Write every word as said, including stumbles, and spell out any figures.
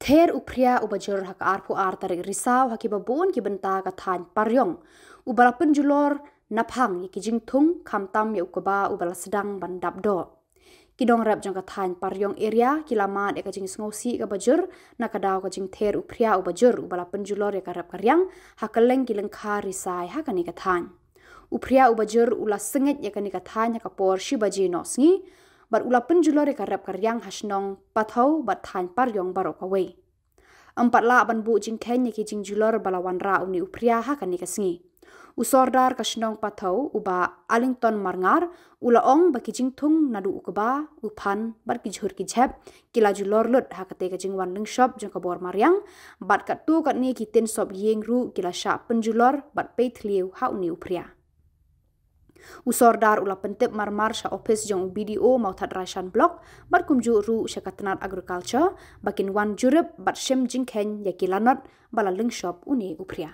Ther u phria uba jur ha ka arphew ar tarik Risaw ha kiba bun ki bynta ka thaiñ Pariong, uba la pynjulor naphang ïa ki jingthung, khamtam ïa u kba uba la sdang ban dap doh. Ki nongrep jong ka thaiñ Pariong area ki la mad ïa ka jingsngewsih kaba jur na ka daw ka jingther u phria uba jur uba la pynjulor ïa ka rep ka riang ha kylleng ki lyngkha risai ha kane ka thaiñ. U phria uba jur u la sngewsih ïa kane ka thaiñ ha ka por shi baje noh sngi, bad u la pynjulor ïa ka rep ka riang ha shnong Pathaw bad thaiñ Pariong baroh kawei. Ym pat lah ban buh jingkheiñ ïa ki jingjulor ba la wanrah une u phria ha kane ka sngi. U sordar ka shnong Pathaw, u Bah Allington Marngar, u la ong ba ki jingthung naduh u kba, u phan bad ki jhur ki jhep ki la julor lut ha katei ka jingwan lyngshop jong ka bor mariang, bad katto katne ki tin sop ïing ruh ki la shah pynjulor bad pei thliew ha une u phria. U sordar u la pyntip marmar sha ophis jong u B D O Mawthadraishan Block bad kumjuh ruh sha ka tnat Agriculture ba kin wan jurip bad shim jingkheiñ ïa ki lanot ba la lyngshop une u phria.